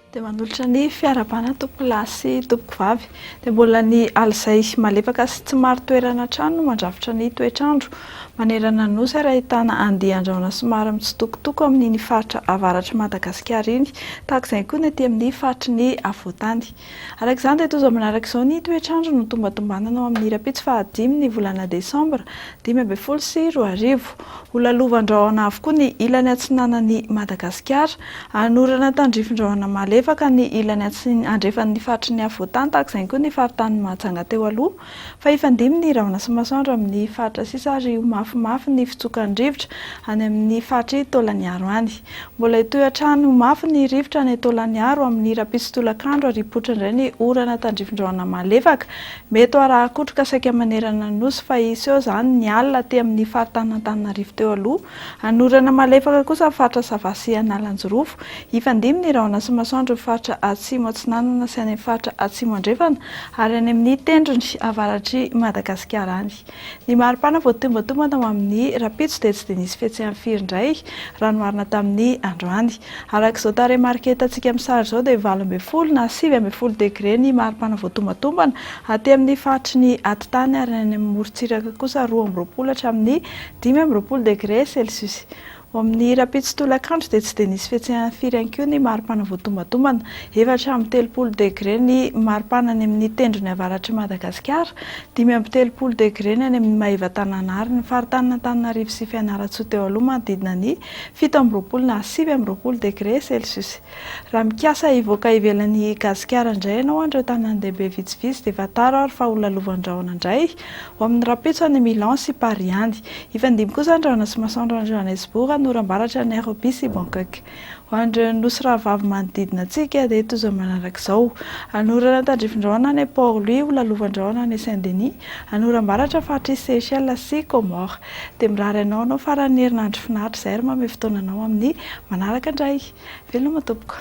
Dia manolotra ny fiarahabana tompokolahy sy tompokovavy. Dia mbola ny alizay malefaka sy tsy marin-toerana hatrany no mandrafitra ny toetr'andro manerana ny Nosy ary ahitana andian-drahona somary mitsitokotoko amin'iny faritra avaratr'i Madagasikara iny. Tahaka izay koa ny aty amin'ny faritry ny afovoan-tany. Araka izany dia toa izao manaraka izao ny toetr'andro no tombantombanana ao amin'ny rahampitso fahadimy ny volana desambra 2015. Ho lalovan-drahona avokoa ny ilany atsinanan'i Madagasikara. Hanorana tandrifin-drahona malefaka ny ilany andrefan'ny faritry ny afovoan-tany tahaka izay koa ny faritanin'i Mahajanga teo aloha. Fa hifandimby ny rahona sy masoandro amin'ny faritra sisa ary ho mafimafy ny fitsokan'ny rivotra any amin'ny faritr'i Taolagnaro any. Mbola hitohy hatrany ho mafy ny rivotra any Taolagnaro amin'ny rahampitso tolakandro ary hipoitra indray ny orana tandrifin-drahona malefaka. Mety ho arahan-kotroka saika manerana ny Nosy fa hiseho izany ny alina aty amin'ny faritanin'Antananarivo teo aloha. Hanorana malefaka kosa ny faritra Sava sy Analanjirofo. Hifandimby ny rahona sy masoandro ny faritra Atsimo Atsinanana sy any amin'ny faritra Atsimo Andrefana ary any amin'ny tendrony avaratr'i Madagasikara any. Ny maripana voatombantombana ho amin'ny rahampitso dia tsy dia nisy fihetsehany firy indray raha noharina tamin'ny androany. Araka izao tarehimarika hitantsika amin'ny sary izao dia 18 na 19 degre ny maripana voatombantombana aty amin'ny faritry ny atitany ary any amin'ny morontsiraka kosa 22 hatramin'ny 25 degre celsius. Ho amin'ny rahampitso tolakandro dia tsy dia nisy fihetsehana firy ihany koa ny maripana voatombantombana. 34 degre ny maripana any amin'ny tendrony avaratr'i Madagasikara, 35 degre ny any amin'ny Maevatanàna ary ny faritanin'Antananarivo sy Fianarantsoa teo aloha manodidina ny 27 na 29 degre celsius. Raha mikasa hivoaka ivelan'i Gasikara indray ianao any ireo tanàn-dehibe vitsivitsy dia fantaro ary fa ho lalovan-drahona indray ho amin'ny rahampitso any Milan sy Paris any. Hifandimby kosa ny rahona sy masoandro any Johannesburg, Norambaratra, Nairobi sy Bangkok. Ho an'ireo nosy rahavavy manodidina antsika dia toy izao manaraka izao, Anorana tandrifin-drahona any Port-Louis, ho lalovan-drahona any Saint-Denis, Anorambaratra faritr'i Seychelles sy Comores. Dia mirary anao hanao faran'ny herinandro finaritra izay ary manome fotoana anao amin'ny manaraka indray. Veloma tompoko.